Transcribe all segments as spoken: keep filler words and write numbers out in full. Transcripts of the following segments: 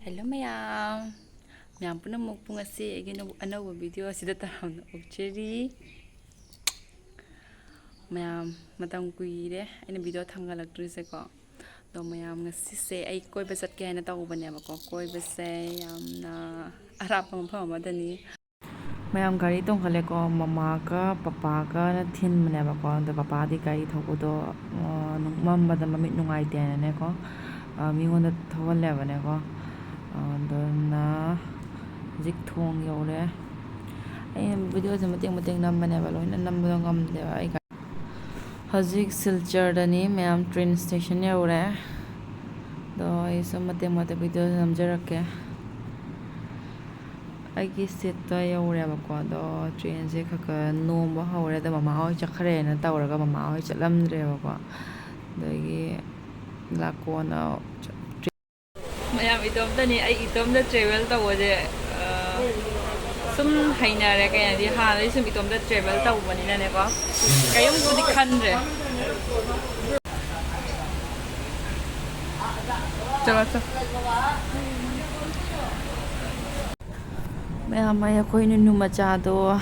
Hello ꯃꯌꯥꯝ, ꯃꯌꯥꯝ ꯄꯨꯝꯅꯃꯛꯄꯨ ꯉꯁꯤ ꯑꯩꯒꯤ ꯑꯅꯧ-, ꯑꯅꯧꯕ video ꯑꯁꯤꯗ ꯇꯔꯥꯝꯅ ꯑꯣꯛꯆꯔꯤ꯫ ꯃꯌꯥꯝ, ꯃꯇꯝ ꯀꯨꯏꯔꯦ ꯑꯩꯅ video ꯊꯥꯡꯒꯠꯂꯛꯇ꯭ꯔꯤꯁꯦꯀꯣ꯫ ꯑꯗꯣ ꯃꯌꯥꯝ, ꯉꯁꯤꯁꯦ ꯑꯩ ꯀꯣꯏꯕ ꯆꯠꯀꯦ ꯍꯥꯏꯅ ꯇꯧꯕꯅꯦꯕꯀꯣ꯫ ꯀꯣꯏꯕꯁꯦ ꯌꯥꯝꯅ ꯑꯔꯥꯞꯄ ꯃꯐꯝ ꯑꯃꯗꯅꯤ꯫ ꯃꯌꯥꯝ, ꯒꯥꯔꯤ ꯇꯣꯡꯈꯠꯂꯦꯀꯣ꯫ ꯃꯃꯥꯒ ꯄꯄꯥꯒꯅ ꯊꯤꯟꯕꯅꯦꯕꯀꯣ꯫ ꯑꯗꯣ ꯄꯄꯥꯗꯤ ꯒꯥꯔꯤ ꯊꯧꯕꯗꯣ, ꯑ, ꯅꯨꯡ-, ꯃꯝꯕꯗ ꯃꯃꯤꯠ ꯅꯨꯡꯉꯥꯏꯇꯦꯅꯅꯦꯀꯣ, ꯑ, ꯃꯤꯉꯣꯟꯗ ꯊꯧꯍꯜꯂꯦꯕꯅꯦꯀꯣ꯫ ꯑ, ꯑꯗꯨꯅ ꯍꯧꯖꯤꯛ ꯊꯣꯡ ꯌꯧꯔꯦ꯫ ꯑꯩꯅ videoꯁꯦ ꯃꯇꯦꯛ ꯃꯇꯦꯛ ꯅꯝꯕꯅꯦꯕ, ꯂꯣꯏꯅ ꯅꯝꯕꯗꯣ ꯉꯝꯗꯦꯕ ꯑꯩ꯫ ꯍꯧꯖꯤꯛ ꯁꯤꯜꯆꯔꯗꯅꯤ ꯃꯌꯥꯝ, train station ꯌꯧꯔꯦ꯫ ꯑꯗꯣ ꯑꯩꯁꯨ ꯃꯇꯦꯛ ꯃꯇꯦꯛ video ꯅꯝꯖꯔꯛꯀꯦ꯫ ꯑꯩꯒꯤ seatꯇ ꯌꯧꯔꯦꯕꯀꯣ꯫ ꯑꯗꯣ trainꯁꯦ ꯈꯔ ꯈꯔ ꯅꯣꯝꯕ ꯍꯧꯔꯦ꯫ ꯑꯗꯣ ꯃꯃꯥ ꯍꯣꯏ ꯆꯠꯈ꯭ꯔꯦꯅ ꯇꯧꯔꯒ ꯃꯃꯥ ꯍꯣꯏ ꯆꯠꯂꯝꯗ꯭ꯔꯦꯕꯀꯣ꯫ ꯑꯗꯒꯤ ꯂꯥꯛꯀꯣꯟꯅ ꯃꯌꯥꯝ, ꯏꯇꯣꯝꯇꯅꯤ꯫ ꯑꯩ ꯏꯇꯣꯝꯇ travel ꯇꯧꯕꯁꯦ, ꯑ, ꯁꯨꯝ ꯍꯩꯅꯔꯦ꯫ ꯀꯩ ꯍꯥꯏꯗꯤ, ꯍꯥꯟꯅꯗꯩ ꯁꯨꯝ ꯏꯇꯣꯝꯇ travel ꯇꯧꯕꯅꯤꯅꯅꯦꯀꯣ, ꯀꯩꯝꯕꯨꯗꯤ ꯈꯟꯗ꯭ꯔꯦ꯫ ꯆꯠꯂꯣ, ꯆꯠꯂꯣ꯫ ꯃꯌꯥꯝ, ꯑꯩ, ꯑꯩꯈꯣꯏ ꯅꯨꯅꯨ ꯃꯆꯥꯗꯣ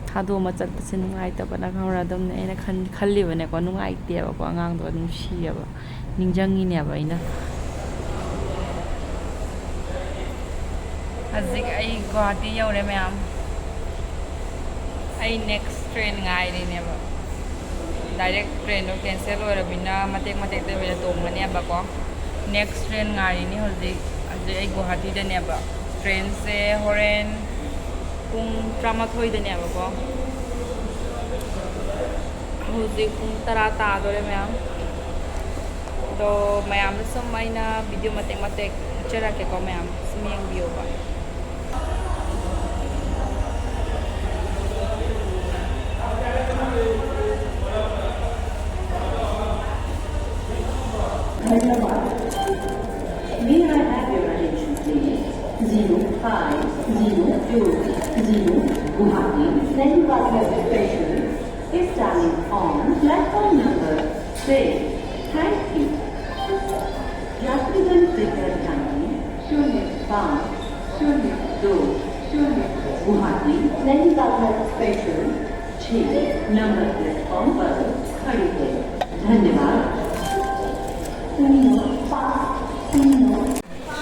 ꯊꯥꯗꯣꯛꯑꯃ ꯆꯠꯄꯁꯦ ꯅꯨꯡꯉꯥꯏꯇꯕꯅ, ꯈꯪꯕ꯭ꯔꯥ? ꯑꯗꯨꯝꯅꯦ ꯑꯩꯅ ꯈꯟ-, ꯈꯜꯂꯤꯕꯅꯦꯀꯣ, ꯅꯨꯡꯉꯥꯏꯇꯦꯕꯀꯣ, ꯑꯉꯥꯡꯗꯣ ꯅꯨꯡꯁꯤꯌꯦꯕ, ꯅꯤꯡꯁꯤꯡꯉꯤꯅꯦꯕ ꯑꯩꯅ꯫ ꯍꯧꯖꯤꯛ ꯑꯩ ꯒꯨꯋꯥꯍꯥꯇꯤ ꯌꯧꯔꯦ ꯃꯌꯥꯝ꯫ ꯑꯩ next train ꯉꯥꯏꯔꯤꯅꯦꯕ꯫ Direct trainꯗꯣ cancel ꯑꯣꯏꯔꯕꯅꯤꯅ ꯃꯇꯦꯛ ꯃꯇꯦꯛꯇ ꯑꯣꯏꯅ ꯇꯣꯡꯒꯅꯦꯕꯀꯣ꯫ Next train ꯉꯥꯏꯔꯤꯅꯤ ꯍꯧꯖꯤꯛ꯫ ꯍꯧꯖꯤꯛ ꯑꯩ ꯒꯨꯋꯥꯍꯥꯇꯤꯗꯅꯦꯕ꯫ Trainꯁꯦ ꯍꯣꯔꯦꯟ ꯄꯨꯡ ꯇꯔꯥꯃꯥꯊꯣꯏꯗꯅꯦꯕꯀꯣ꯫ ꯍꯧꯖꯤꯛ ꯄꯨꯡ ꯇꯔꯥ ꯇꯥꯗꯣꯔꯦ ꯃꯌꯥꯝ꯫ ꯑꯗꯣ ꯃꯌꯥꯝꯗ ꯁꯨꯝ ꯑꯩꯅ video ꯃꯇꯦꯛ ꯃꯇꯦꯛ ꯎꯠꯆꯔꯛꯀꯦꯀꯣ ꯃꯌꯥꯝ, ꯁꯨꯝ ꯌꯦꯡꯕꯤꯌꯣꯕ꯫ May I have your attention, please? Zero five zero two zero, Guwahati Delhi Express station is standing on platform number six. Thank you. যাত্রীগণ কৃপয়া ধ্যান দিন, Ladies and gentlemen, please, number platform पर खड़ी है। धन्यवाद।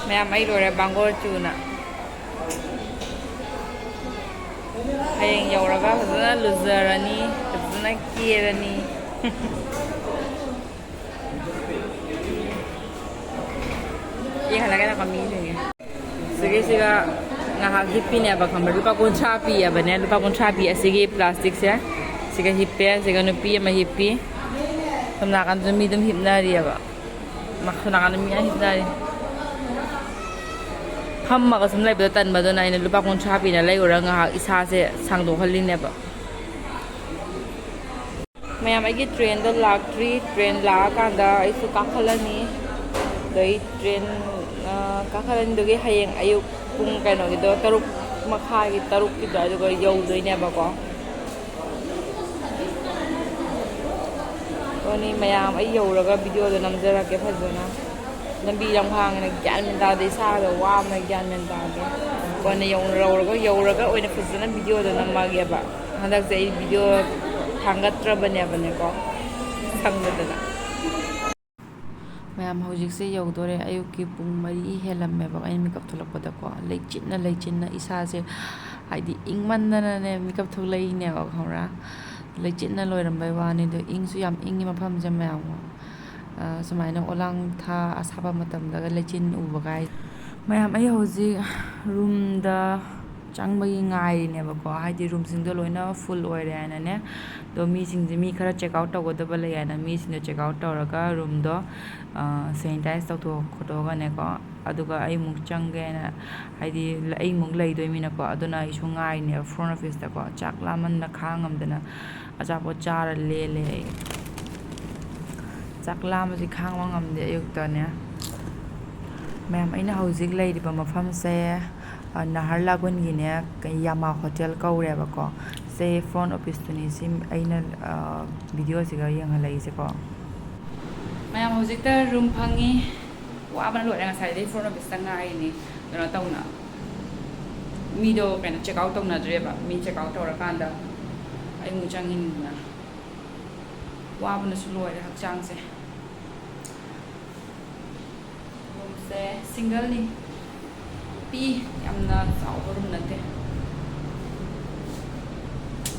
ꯃꯌꯥꯝ, ꯑꯩ ꯂꯣꯏꯔꯦ ꯕꯥꯡꯒꯣꯔ ꯆꯨꯅ꯫ ꯍꯌꯦꯡ ꯌꯧꯔꯒ ꯐꯖꯅ ꯂꯨꯖꯔꯅꯤ, ꯐꯖꯅ ꯀꯦꯔꯅꯤ꯫ ꯌꯦꯡꯍꯜꯂꯒꯦ ꯅꯀꯣ ꯃꯤꯁꯤꯡꯁꯦ꯫ ꯁꯤꯒꯤꯁꯤꯒ ꯉꯥꯏꯍꯥꯛ ꯍꯤꯞꯄꯤꯅꯦꯕ, ꯈꯪꯕ꯭ꯔꯥ? ꯂꯨꯄꯥ ꯀꯨꯟꯊ꯭ꯔꯥ ꯄꯤꯑꯕꯅꯦ, ꯂꯨꯄꯥ ꯀꯨꯟꯊ꯭ꯔꯥ ꯄꯤ ꯑꯁꯤꯒꯤ ꯄ꯭ꯂꯥꯁꯇꯤꯛꯁꯦ꯫ ꯁꯤꯒ ꯍꯤꯞꯄꯦ, ꯁꯤꯒ ꯅꯨꯄꯤ ꯑꯃ ꯍꯤꯞꯄꯤ꯫ ꯁꯣꯝ ꯅꯥꯀꯟꯗꯁꯨ ꯃꯤ ꯑꯗꯨꯝ ꯍꯤꯞꯅꯔꯤꯑꯕ꯫ ꯃꯈꯥ ꯅꯥꯀꯟꯗ ꯃꯤ ꯌꯥꯝ ꯍꯤꯞꯅꯔꯤ꯫ ꯐꯝꯃꯒ ꯁꯨꯝ ꯂꯩꯕꯗꯣ ꯇꯟꯕꯗꯨꯅ ꯑꯩꯅ ꯂꯨꯄꯥ ꯀꯨꯟꯊ꯭ꯔꯥ ꯄꯤꯅ ꯂꯩꯔꯨꯔꯒ ꯉꯥꯏꯍꯥꯛ ꯏꯁꯥꯁꯦ ꯁꯥꯡꯗꯣꯛꯍꯜꯂꯤꯅꯦꯕ꯫ ꯃꯌꯥꯝ, ꯑꯩꯒꯤ ꯇ꯭ꯔꯦꯟꯗꯣ ꯂꯥꯛꯇ꯭ꯔꯤ꯫ ꯇ꯭ꯔꯦꯟ ꯂꯥꯛꯑꯀꯥꯟꯗ ꯑꯩꯁꯨ ꯀꯥꯈꯠꯂꯅꯤ꯫ ꯑꯗꯩ ꯇ꯭ꯔꯦꯟ, ꯑ, ꯀꯥꯈꯠꯂꯅꯤ꯫ ꯑꯗꯨꯒꯤ ꯍꯌꯦꯡ ꯑꯌꯨꯛ ꯄꯨꯡ ꯀꯩꯅꯣꯒꯤꯗꯣ, ꯇꯔꯨꯛ ꯃꯈꯥꯏꯒꯤ, ꯇꯔꯨꯛꯀꯤꯗꯣ ꯑꯗꯨꯒ ꯌꯧꯗꯣꯏꯅꯦꯕꯀꯣ꯫ ꯑꯗꯨꯅꯤ ꯃꯌꯥꯝ, ꯑꯩ ꯌꯧꯔꯒ ꯚꯤꯗꯤꯑꯣꯗꯣ ꯅꯝꯖꯔꯛꯀꯦ ꯐꯖꯅ꯫ ꯂꯝꯕꯤ ꯂꯝꯈꯥꯡꯅ ꯒ꯭ꯌꯥꯟ ꯃꯦꯟ ꯇꯥꯗꯦ, ꯏꯁꯥꯗ ꯋꯥꯕꯅ ꯒ꯭ꯌꯥꯟ ꯃꯦꯟ ꯇꯥꯗꯦ꯫ ꯀꯣꯟꯅ ꯌꯧꯔꯒ, ꯌꯧꯔꯒ ꯑꯣꯏꯅ ꯐꯖꯅ ꯚꯤꯗꯤꯑꯣꯗꯣ ꯅꯝꯃꯒꯦꯕ꯫ ꯍꯟꯗꯛꯁꯦ ꯑꯩ ꯚꯤꯗꯤꯑꯣ ꯊꯥꯡꯒꯠꯇ꯭ꯔꯕꯅꯦꯕꯅꯦꯀꯣ, ꯁꯪꯗꯗꯅ꯫ ꯃꯌꯥꯝ, ꯍꯧꯖꯤꯛꯁꯦ ꯌꯧꯗꯣꯔꯦ꯫ ꯑꯌꯨꯛꯀꯤ ꯄꯨꯡ ꯃꯔꯤ ꯍꯦꯜꯂꯝꯃꯦꯕ ꯑꯩꯅ ꯃꯤꯀꯞ ꯊꯣꯛꯂꯛꯄꯗꯀꯣ꯫ ꯂꯩꯆꯤꯟꯅ, ꯂꯩꯆꯤꯟꯅ ꯏꯁꯥꯁꯦ, ꯍꯥꯏꯗꯤ ꯏꯪꯃꯟꯗꯅꯅꯦ ꯃꯤꯀꯞ ꯊꯣꯛꯂꯛꯏꯅꯦꯕ, ꯈꯪꯕ꯭ꯔꯥ? ꯂꯩꯆꯤꯟꯅ ꯂꯣꯏꯔꯝꯕꯩ ꯋꯥꯅꯤ꯫ ꯑꯗꯣ ꯏꯪꯁꯨ ꯌꯥꯝ ꯏꯪꯉꯤ ꯃꯐꯝꯁꯦ ꯃꯌꯥꯝ꯫ ꯑ, ꯁꯨꯃꯥꯏꯅ ꯑꯣꯂꯥꯡ ꯊꯥ ꯑꯁꯥꯕ ꯃꯇꯝꯗꯒ ꯂꯩꯆꯤꯟ ꯎꯕ ꯀꯥꯏ꯫ ꯃꯌꯥꯝ, ꯑꯩ ꯍꯧꯖꯤꯛ ꯔꯨꯝꯗ ꯆꯪꯕꯒꯤ ꯉꯥꯏꯔꯤꯅꯦꯕꯀꯣ, ꯍꯥꯏꯗꯤ ꯔꯨꯝꯁꯤꯡꯗꯣ ꯂꯣꯏꯅ ꯐꯨꯜ ꯑꯣꯏꯔꯦ ꯍꯥꯏꯅꯅꯦ꯫ ꯑꯗꯣ ꯃꯤꯁꯤꯡꯁꯦ, ꯃꯤ ꯈꯔ ꯆꯦꯛ ꯑꯥꯎꯠ ꯇꯧꯒꯗꯕ ꯂꯩ ꯍꯥꯏꯅ ꯃꯤꯁꯤꯡꯗꯣ ꯆꯦꯛ ꯑꯥꯎꯠ ꯇꯧꯔꯒ ꯔꯨꯝꯗꯣ, ꯑ, ꯁꯦꯅꯤꯇꯥꯏꯁ ꯇꯧꯊꯣꯛ ꯈꯣꯠꯇꯣꯛꯑꯒꯅꯦꯀꯣ꯫ ꯑꯗꯨꯒ ꯑꯩꯃꯨꯛ ꯆꯪꯒꯦꯅ, ꯍꯥꯏꯗꯤ ꯑꯩꯃꯨꯛ ꯂꯩꯗꯣꯏꯃꯤꯅꯀꯣ, ꯑꯗꯨꯅ ꯑꯩꯁꯨ ꯉꯥꯏꯔꯤꯅꯦꯕ ꯐ꯭ꯔꯣꯟ ꯑꯣꯐꯤꯁꯇꯀꯣ꯫ ꯆꯥꯛ ꯂꯥꯝꯃꯟꯗ ꯈꯥꯡ ꯉꯝꯗꯅ ꯑꯆꯥꯄꯣꯠ ꯆꯥꯔ ꯂꯦꯜꯂꯦ ꯑꯩ꯫ ꯆꯥꯛ ꯂꯥꯝꯕꯁꯤ ꯈꯥꯡꯕ ꯉꯝꯗꯦ ꯑꯌꯨꯛꯇꯅꯦ꯫ ꯃꯌꯥꯝ, ꯑꯩꯅ ꯍꯧꯖꯤꯛ ꯂꯩꯔꯤꯕ ꯃꯐꯝꯁꯦ, ꯑ, ꯅꯍꯥꯔꯂꯥꯒꯨꯟꯒꯤꯅꯦ, ꯀꯩ, ꯌꯥꯃꯥ ꯍꯣꯇꯦꯜ ꯀꯧꯔꯦꯕꯀꯣ꯫ ꯁꯦ ꯐ꯭ꯔꯣꯟ ꯑꯣꯐꯤꯁꯇꯨꯅꯤ ꯁꯤ ꯑꯩꯅ, ꯑ, ꯚꯤꯗꯤꯑꯣꯁꯤꯒ ꯌꯦꯡꯍꯜꯂꯛꯏꯁꯦꯀꯣ꯫ ꯃꯌꯥꯝ, ꯍꯧꯖꯤꯛꯇ ꯔꯨꯝ ꯐꯪꯉꯤ꯫ ꯋꯥꯕꯅ ꯂꯣꯏꯔꯦ, ꯉꯁꯥꯏꯗꯩ ꯐ꯭ꯔꯣꯟ ꯑꯣꯐꯤꯁꯇ ꯉꯥꯏꯔꯤꯅꯤ꯫ ꯀꯩꯅꯣ ꯇꯧꯅ, ꯃꯤꯗꯣ ꯀꯩꯅꯣ, check out ꯇꯧꯅꯗ꯭ꯔꯦꯕ꯫ ꯃꯤ check out ꯇꯧꯔꯀꯥꯟꯗ ꯑꯩ ꯑꯃꯨꯛ ꯆꯪꯉꯤꯅꯤꯗꯅ꯫ ꯋꯥꯕꯅꯁꯨ ꯂꯣꯏꯔꯦ ꯍꯛꯆꯥꯡꯁꯦ꯫ Roomꯁꯦ single ꯅꯤ꯫ ꯄꯤꯛꯏ, ꯌꯥꯝꯅ ꯆꯥꯎꯕ room ꯅꯠꯇꯦ꯫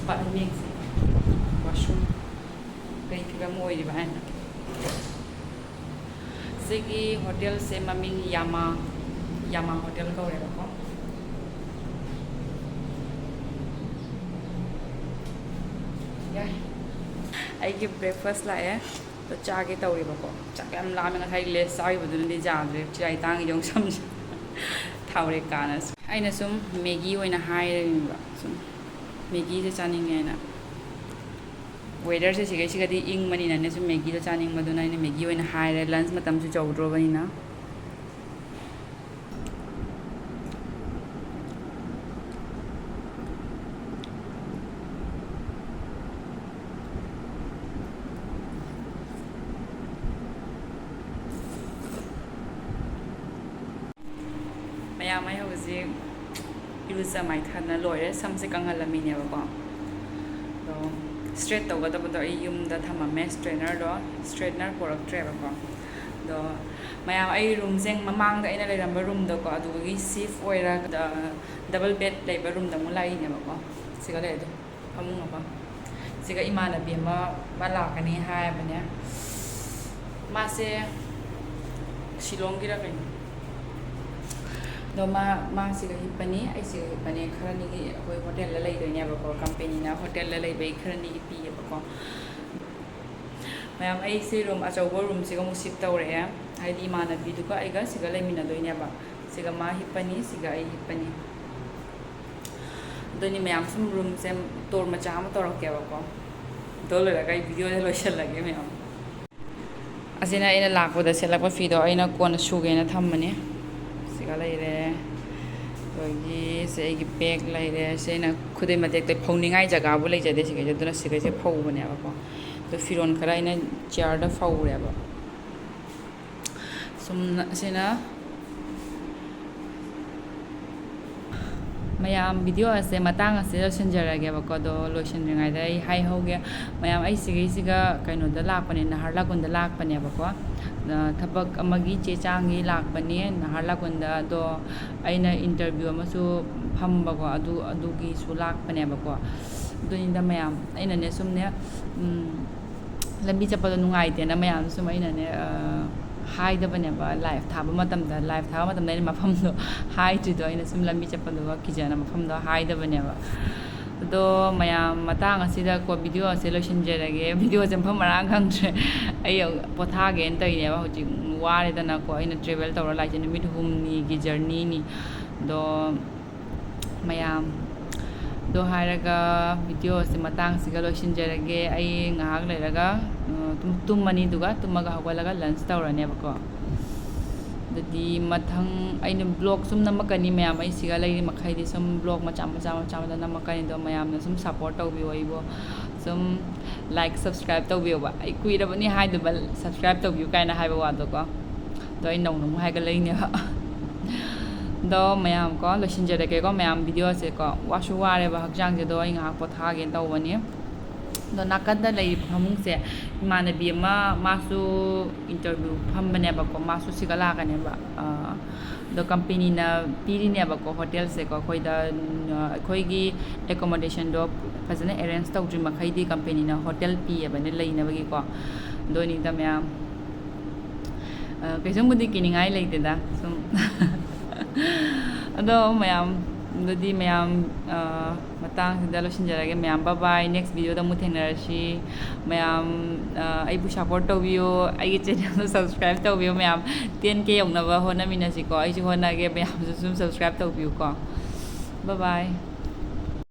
Bathroom ꯌꯦꯡꯁꯦ꯫ Washroom ꯀꯩ ꯐꯤꯕꯝ ꯑꯣꯏꯔꯤꯕ ꯍꯥꯏꯅ꯫ ꯁꯤꯒꯤ hotelꯁꯦ ꯃꯃꯤꯡ ꯌꯥꯃꯥ, ꯌꯥꯃꯥ hotel ꯀꯧꯋꯦꯕꯀꯣ꯫ ꯌꯥꯏ꯫ ꯑꯩꯒꯤ breakfast ꯂꯥꯛꯑꯦ꯫ ꯑꯗꯣ ꯆꯥꯒꯦ ꯇꯧꯔꯤꯕꯀꯣ꯫ ꯆꯥꯛ ꯌꯥꯝ ꯂꯥꯝꯃꯦ, ꯉꯁꯥꯏ Lays ꯆꯥꯈꯤꯕꯗꯨꯅꯗꯤ ꯌꯥꯗ꯭ꯔꯦ꯫ ꯆꯤꯔꯥꯏ ꯇꯥꯡꯉꯤꯗꯣ ꯌꯦꯡꯉꯨ ꯁꯝꯁꯦ꯫ ꯊꯥꯎꯔꯦꯛ ꯀꯥꯅ꯫ ꯑꯩꯅ ꯁꯨꯝ Maggi ꯑꯣꯏꯅ ꯍꯥꯏꯔꯤꯕ꯫ ꯁꯨꯝ Maggiꯁꯦ ꯆꯥꯅꯤꯡꯉꯦꯅ꯫ Weatherꯁꯦ ꯁꯤꯈꯩꯁꯤꯒꯗꯤ ꯏꯪꯕꯅꯤꯅꯅꯦ, ꯁꯨꯝ Maggiꯗꯣ ꯆꯥꯅꯤꯡꯕꯗꯨꯅ ꯑꯩꯅ Maggi ꯑꯣꯏꯅ ꯍꯥꯏꯔꯦ, lunch ꯃꯇꯝꯁꯨ ꯌꯧꯗ꯭ꯔꯣꯕꯅꯤꯅ꯫ ꯃꯌꯥꯝ, ꯑꯩ ꯍꯧꯖꯤꯛ ꯏꯔꯨꯖ ꯃꯥꯏꯊꯗꯅ ꯂꯣꯏꯔꯦ꯫ ꯁꯝꯁꯦ ꯀꯪꯍꯜꯂꯝꯃꯤꯅꯦꯕꯀꯣ꯫ ꯑꯗꯣ straight ꯇꯧꯒꯗꯕꯗꯣ ꯑꯩ ꯌꯨꯝꯗ ꯊꯝꯃꯝꯃꯦ, straightenerꯗꯣ꯫ Straightener ꯄꯣꯔꯛꯇ꯭ꯔꯦꯕꯀꯣ꯫ ꯑꯗꯣ ꯃꯌꯥꯝ, ꯑꯩ roomꯁꯦ ꯃꯃꯥꯡꯗ ꯑꯩꯅ ꯂꯩꯔꯝꯕ roomꯗꯀꯣ, ꯑꯗꯨꯗꯒꯤ shift ꯑꯣꯏꯔꯒ double bed ꯂꯩꯕ roomꯗ ꯑꯃꯨꯛ ꯂꯥꯛꯏꯅꯦꯕꯀꯣ꯫ ꯁꯤꯒ ꯂꯩ ꯑꯗꯨ꯫ ꯐꯃꯨꯡ ꯑꯃ꯫ ꯁꯤꯒ ꯏꯃꯥꯟꯅꯕꯤ ꯑꯃ, ꯃꯥ ꯂꯥꯛꯀꯅꯤ ꯍꯥꯏꯕꯅꯦ꯫ ꯃꯥꯁꯦ ꯁꯤꯂꯣꯡꯒꯤꯔ ꯀꯩꯅꯣ꯫ ꯑꯗꯣ ꯃꯥ, ꯃꯥ ꯁꯤꯒ ꯍꯤꯞꯄꯅꯤ, ꯑꯩ ꯁꯤꯒ ꯍꯤꯞꯄꯅꯤ꯫ ꯈꯔꯅꯤꯒꯤ ꯑꯩꯈꯣꯏ hotelꯗ ꯂꯩꯗꯣꯏꯅꯦꯕꯀꯣ, companyꯅ hotelꯗ ꯂꯩꯕꯩ ꯈꯔꯅꯤꯒꯤ ꯄꯤꯌꯦꯕꯀꯣ꯫ ꯃꯌꯥꯝ, ꯑꯩꯁꯦ room, ꯑꯆꯧꯕ roomꯁꯤꯒ ꯑꯃꯨꯛ shift ꯇꯧꯔꯛꯑꯦ꯫ ꯍꯥꯏꯗꯤ ꯏꯃꯥꯟꯅꯕꯤꯗꯨꯒ ꯑꯩꯒ ꯁꯤꯒ ꯂꯩꯃꯤꯟꯅꯗꯣꯏꯅꯦꯕ꯫ ꯁꯤꯒ ꯃꯥ ꯍꯤꯞꯄꯅꯤ, ꯁꯤꯒ ꯑꯩ ꯍꯤꯞꯄꯅꯤ꯫ ꯑꯗꯨꯅꯤ ꯃꯌꯥꯝ, ꯁꯨꯝ roomꯁꯦ tour ꯃꯆꯥ ꯑꯃ ꯇꯧꯔꯛꯀꯦꯕꯀꯣ꯫ ꯑꯗꯨ ꯂꯣꯏꯔꯒ ꯑꯩ videoꯁꯦ ꯂꯣꯏꯁꯤꯜꯂꯒꯦ ꯃꯌꯥꯝ꯫ ꯑꯁꯤꯅ ꯑꯩꯅ ꯂꯥꯛꯄꯗ ꯁꯦꯠꯂꯛꯄ ꯐꯤꯗꯣ ꯑꯩꯅ ꯀꯣꯟꯅ ꯁꯨꯒꯦꯅ ꯊꯝꯕꯅꯤ꯫ ꯁꯤꯒ ꯂꯩꯔꯦ꯫ ꯑꯗꯒꯤ ꯁꯤ ꯑꯩꯒꯤ bag ꯂꯩꯔꯦ꯫ ꯁꯤ ꯑꯩꯅ ꯈꯨꯗꯩ ꯃꯇꯦꯛꯇ ꯐꯧꯅꯤꯡꯉꯥꯏ ꯖꯒꯥꯕꯨ ꯂꯩꯖꯗꯦ ꯁꯤꯈꯩꯁꯦ꯫ ꯑꯗꯨꯅ ꯁꯤꯈꯩꯁꯦ ꯐꯧꯕꯅꯦꯕꯀꯣ꯫ ꯑꯗꯣ ꯐꯤꯔꯣꯜ ꯈꯔ ꯑꯩꯅ chairꯗ ꯐꯧꯔꯦꯕ꯫ ꯁꯨꯝ ꯑꯁꯤꯅ ꯃꯌꯥꯝ, video ꯑꯁꯦ ꯃꯇꯥꯡ ꯑꯁꯤꯗ ꯂꯣꯏꯁꯤꯟꯖꯔꯒꯦꯕꯀꯣ꯫ ꯑꯗꯣ ꯂꯣꯏꯁꯤꯟꯗ꯭ꯔꯤꯉꯩꯗ ꯑꯩ ꯍꯥꯏꯍꯧꯒꯦ, ꯃꯌꯥꯝ, ꯑꯩ ꯁꯤꯒꯤꯁꯤꯒ ꯀꯩꯅꯣꯗ ꯂꯥꯛꯄꯅꯦ, ꯅꯍꯥꯔꯂꯥꯒꯨꯟꯗ ꯂꯥꯛꯄꯅꯦꯕꯀꯣ꯫ ꯑ, ꯊꯕꯛ ꯑꯃꯒꯤ ꯆꯦ ꯆꯥꯡꯒꯤ ꯂꯥꯛꯄꯅꯦ ꯅꯍꯥꯔꯂꯥꯒꯨꯟꯗ꯫ ꯑꯗꯣ ꯑꯩꯅ interview ꯑꯃꯁꯨ ꯐꯝꯕꯀꯣ, ꯑꯗꯨ, ꯑꯗꯨꯒꯤꯁꯨ ꯂꯥꯛꯄꯅꯦꯕꯀꯣ꯫ ꯑꯗꯨꯅꯤꯗ ꯃꯌꯥꯝ, ꯑꯩꯅꯅꯦ ꯁꯨꯝꯅꯦ, ꯎꯝ, ꯂꯝꯕꯤ ꯆꯠꯄꯗꯣ ꯅꯨꯡꯉꯥꯏꯇꯦꯅ ꯃꯌꯥꯝ ꯁꯨꯝ ꯑꯩꯅꯅꯦ, ꯑ, ꯍꯥꯏꯗꯕꯅꯦꯕ꯫ Live ꯊꯥꯕ ꯃꯇꯝꯗ, live ꯊꯥꯕ ꯃꯇꯝꯗ ꯑꯩꯅ ꯃꯐꯝꯗꯣ ꯍꯥꯏꯗ꯭ꯔꯤꯗꯣ, ꯑꯩꯅ ꯁꯨꯝ ꯂꯝꯕꯤ ꯆꯠꯄꯗꯨꯒ ꯀꯤꯖꯅ ꯃꯐꯝꯗꯣ ꯍꯥꯏꯗꯕꯅꯦꯕ꯫ ꯑꯗꯣ ꯃꯌꯥꯝ, ꯃꯇꯥꯡ ꯑꯁꯤꯗ ꯀꯣ video ꯑꯁꯦ ꯂꯣꯏꯁꯤꯟꯖꯔꯒꯦ꯫ Video ꯑꯁꯦ ꯃꯐꯝ ꯃꯔꯥꯡ ꯈꯪꯗ꯭ꯔꯦ꯫ ꯑꯩ ꯄꯣꯊꯥꯒꯦꯅ ꯇꯧꯔꯤꯅꯦꯕ, ꯍꯧꯖꯤꯛ ꯋꯥꯔꯦꯗꯅꯀꯣ꯫ ꯑꯩꯅ travel ꯇꯧꯔ ꯂꯥꯛꯏꯁꯦ ꯅꯨꯃꯤꯠ ꯍꯨꯝꯅꯤꯒꯤ journeyꯅꯤ꯫ ꯑꯗꯣ ꯃꯌꯥꯝ, ꯑꯗꯣ ꯍꯥꯏꯔꯒ video ꯑꯁꯦ ꯃꯇꯥꯡꯁꯤꯒ ꯂꯣꯏꯁꯤꯟꯖꯔꯒꯦ꯫ ꯑꯩ ꯉꯥꯏꯍꯥꯛ ꯂꯩꯔꯒ, ꯑ, ꯇꯨꯝ-, ꯇꯨꯝꯃꯅꯤ, ꯑꯗꯨꯒ ꯇꯨꯝꯃꯒ ꯍꯧꯒꯠꯂꯒ lunch ꯇꯧꯔꯅꯦꯕꯀꯣ꯫ ꯑꯗꯨꯗꯤ ꯃꯊꯪ ꯑꯩꯅ vlog ꯁꯨꯝ ꯅꯝꯃꯛꯀꯅꯤ ꯃꯌꯥꯝ꯫ ꯑꯩ ꯁꯤꯒ ꯂꯩꯔꯤ ꯃꯈꯩꯗꯤ ꯁꯨꯝ vlog ꯃꯆꯥ ꯃꯆꯥ ꯃꯆꯥ ꯃꯆꯥ ꯅꯝꯃꯛꯀꯅꯤ꯫ ꯑꯗꯣ ꯃꯌꯥꯝꯅ ꯁꯨꯝ support ꯇꯧꯕꯤꯌꯣ ꯑꯩꯕꯨ꯫ ꯁꯨꯝ like, subscribe ꯇꯧꯕꯤꯌꯣꯕ꯫ ꯑꯩ ꯀꯨꯏꯔꯕꯅꯤ ꯍꯥꯏꯗꯕ subscribe ꯇꯧꯕꯤꯌꯨ ꯀꯥꯏꯅ ꯍꯥꯏꯕ ꯋꯥꯗꯣꯀꯣ꯫ ꯑꯗꯣ ꯑꯩ ꯅꯧꯅ ꯑꯃꯨꯛ ꯍꯥꯏꯒꯠꯂꯛꯏꯅꯦꯕ꯫ ꯑꯗꯣ ꯃꯌꯥꯝ ꯀꯣ, ꯂꯣꯏꯁꯤꯟꯖꯔꯒꯦꯀꯣ ꯃꯌꯥꯝ, video ꯁꯦꯀꯣ꯫ ꯋꯥꯁꯨ ꯋꯥꯔꯦꯕ ꯍꯛꯆꯥꯡꯁꯦ, ꯑꯗꯣ ꯑꯩ ꯉꯥꯏꯍꯥꯛ ꯄꯣꯊꯥꯒꯦꯅ ꯇꯧꯕꯅꯤ꯫ ꯑꯗꯣ ꯅꯥꯀꯟꯗ ꯂꯩꯔꯤꯕ ꯐꯃꯨꯡꯁꯦ ꯏꯃꯥꯟꯅꯕꯤ ꯑꯃ, ꯃꯥꯁꯨ interview ꯐꯝꯕꯅꯦꯕꯀꯣ, ꯃꯥꯁꯨ ꯁꯤꯒ ꯂꯥꯛꯀꯅꯦꯕ꯫ ꯑ, ꯑꯗꯣ companyꯅ ꯄꯤꯔꯤꯅꯦꯕꯀꯣ hotelꯁꯦꯀꯣ ꯑꯩꯈꯣꯏꯗ꯫ ꯎꯝ, ꯑꯩꯈꯣꯏꯒꯤ accommodationꯗꯣ ꯐꯖꯅ arrange ꯇꯧꯗ꯭ꯔꯤ ꯃꯈꯩꯗꯤ companyꯅ hotel ꯄꯤꯌꯦꯕꯅꯦ ꯂꯩꯅꯕꯒꯤꯀꯣ꯫ ꯑꯗꯨꯅꯤꯗ ꯃꯌꯥꯝ, ꯑ, ꯀꯩꯁꯨꯝꯕꯨꯗꯤ ꯀꯤꯅꯤꯡꯉꯥꯏ ꯂꯩꯇꯦꯗ ꯁꯨꯝ꯫ ꯑꯗꯣ ꯃꯌꯥꯝ, ꯑꯗꯨꯗꯤ ꯃꯌꯥꯝ, ꯑ, ꯃꯇꯥꯡꯁꯤꯗ ꯂꯣꯏꯁꯤꯟꯖꯔꯒꯦ ꯃꯌꯥꯝ꯫ Bye bye, next videoꯗ ꯑꯃꯨꯛ ꯊꯦꯡꯅꯔꯁꯤ꯫ ꯃꯌꯥꯝ, ꯑ, ꯑꯩꯕꯨ support ꯇꯧꯕꯤꯌꯨ, ꯑꯩꯒꯤ channelꯗꯣ subscribe ꯇꯧꯕꯤꯌꯨ ꯃꯌꯥꯝ꯫ Ten K ꯌꯧꯅꯕ ꯍꯣꯠꯅꯃꯤꯟꯅꯁꯤꯀꯣ, ꯑꯩꯁꯨ ꯍꯣꯠꯅꯒꯦ, ꯃꯌꯥꯝꯁꯨ ꯁꯨꯝ subscribe ꯇꯧꯕꯤꯌꯨꯀꯣ꯫ Bye bye꯫